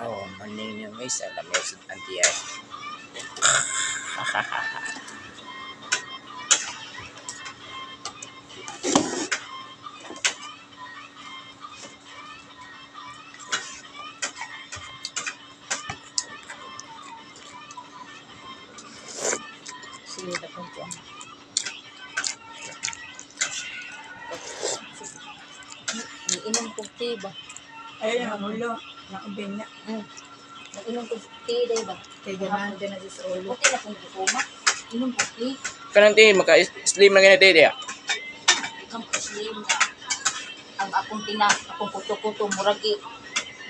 Wow, maning niyo guys, alam niyo sa anti ay. Sige, tapon ko. Iinom kog tea ba? Ayun ang ulo. Nakabing na. Nag-inom kog tea day ba? Kaya ganahan din na siya sa ulo. Okay na kong gukuma. Inom kog tea. Kanang ti maka slim na ganit ti. Ikang slim na ang akong tina, akong kuto-kuto,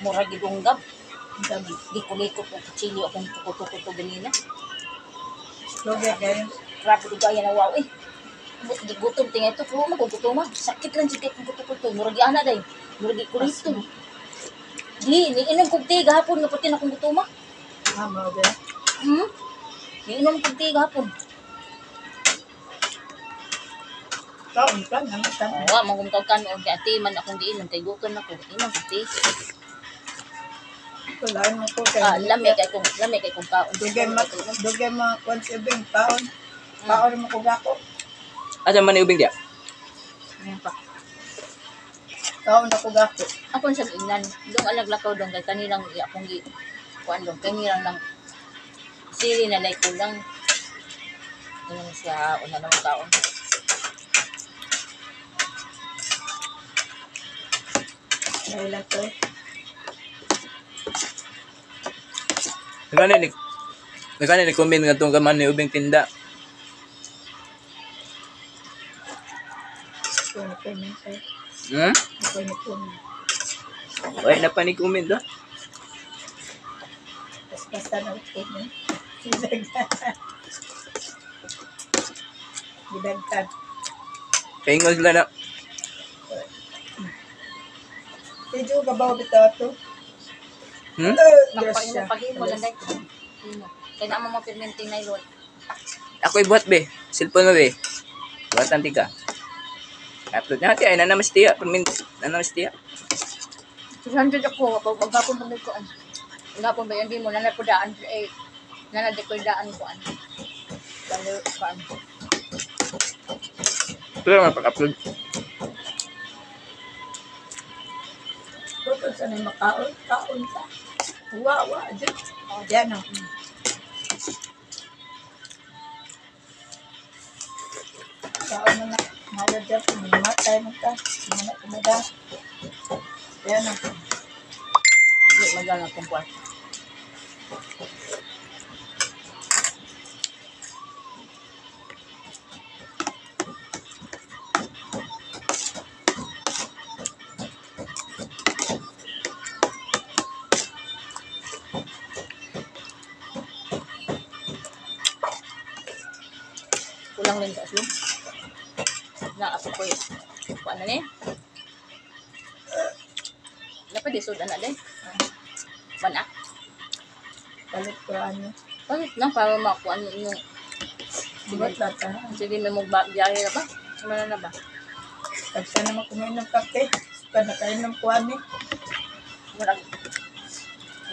murag gidunggab. Ang dami. Di ko likot og kutsilyo akong kuto-kuto ganina. Lugi kayo. Grabe dugaya na wow eh. Gigutom tinga ito, pero mo kung gutoma. Sakit lang siya kung kuto-kuto. Murag ana day. Murag kulito. Di, niinom kog tea gahapon nga puti na kong gutoma. Ah, mga ba? Hmm? Niinom kog tea gahapon. Kaon ka, nangitan. Wa man kung kaon kay ate man akong giinom kay gutom ako. Inom kog tea. Kulaan mo ko kay. Ah, lami kay kong kaon. Dugay ma, dugay ma, kwan si Ubing, kaon. Kaon mo ko gako. Asa man ni ubing dia? Ayan pa. Kaon ako gako. Ako sa ingnan, dong alaglakaw dong kay kanilang akong gi kuan dong kanilang lang sili na lay kulang. Ingon siya una naman kaon. Dahil lang to. Nagani ni Nagani ni comment nga tong kaman ni ubing tinda. Ako ni comment eh. Hmm? Ako ni comment. Wala na pa ni comment do. Tapos basta na comment. Gidagtan. Paingon sila na. Medyo kabaw bitaw to. Hmm? Diyos siya. Magpaimo paghimo lang dai. Himo. Kay naa mo fermenting nylon. Ako ibuhat be. Cellphone mo be. Buhatan ti ka. Upload na ti ay na naman si tiya. Permin na naman si tiya. 600 ako pag maghapon pa ko an. Maghapon ba yan di mo na ko daan eh nana di ko daan ko an. Dalo kuan. Pero nga pag-upload. Bukod sa nang makaon, kaon ka. Wa, wa, dyan. Yan o. Kaon na na. Mawala dyan. Mamatay mo ka. Mga kumada. Yan o. Di magana kong kuan. Kulang rin sa aslong. Na ako ko kuan na ni. Dapat di sud ana din. Wala. Palit ko ano. Palit lang para makuan yung Buhat lahat ha. Sige, may magbiyahe na ba? Wala na ba? Pagsa naman kumain ng kape. Suka na kayo ng kuwan eh. Murag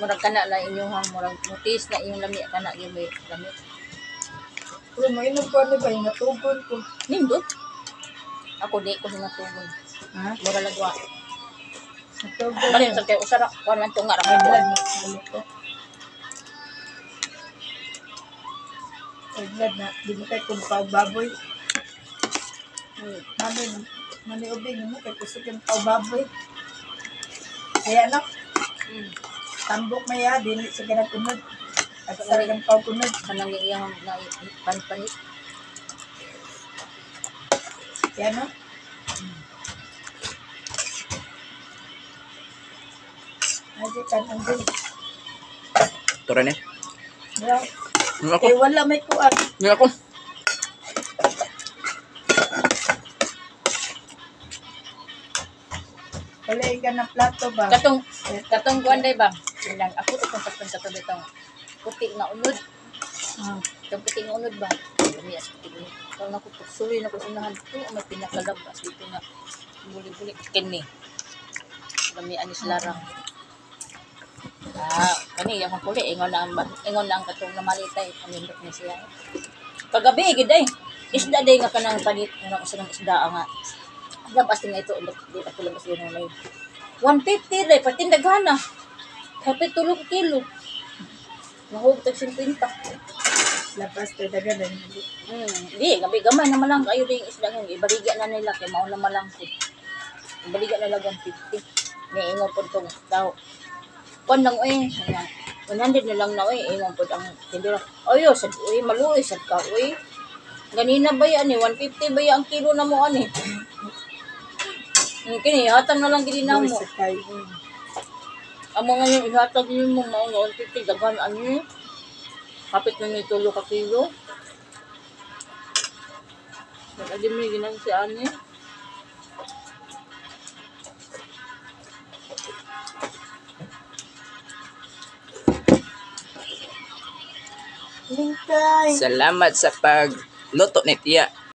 murag kana na inyong hang murag mutis na inyong lami kana yung may lami. Pero mainom kuwan eh ba? Yung natugon ko. Nindot. Ako di ko sinatugon. Ha? Mura lagwa. Natugon. Bali sa kay usara kuan man tunga ra Ay, ko. blood. Ulo ko. Ay, blood na. Di mo kayo kung baboy. Mami, mani ubing mo kay kusog yung pau baboy. Kaya no, tambok maya dili sa ganang kunod. At sa ganang pau kunod. Kanang iyang na panpanit. Kaya no. Ay, di kan ang din. Tura ni. Wala. Yung ako. Eh, wala may kuan. Yung ako. Wala yung ganang plato ba? Katong katong kuan day ba? Ilang ako to kung saktan sa tubig tong puti nga unod. Ah, Itong puti nga unod ba? Lami as puti unod. Karon ako pagsuloy na ko sa unahan to may pinakalabas dito nga buli-buli kini. Lami anis larang. Ah, kani akong puli ingon na ang katong namalitay anindot ni siya. Kagabi gid ay. Isda day nga kanang panit nga usa ng isda nga. Labas nga ito di ako labas din may 150 re patindaghan na. Kapit tulo ka kilo. Mahog tag 50. Labas tayo dagan. Di gabi gamay na lang kayo ding isda nga ibaligya na nila kay mao na malang ko. Ibaligya na lang ang 50. Niingon pud tong tao. Kwan lang eh, 100 na lang na oy, ingon pud ang tindera. Ayo sad oy, maluoy sad ka oy. Ganina ba yan eh, 150 ba yan ang kilo na mo ani? Kini hatag na lang gini na mo. Sa kayo. Amo nga yung ihatag nimo mao nga 150 daghan ani. Kapit na ni tulo ka kilo. Nag-adi mo yung ginang si ani. Lingkay. Salamat sa pagluto ni Tia.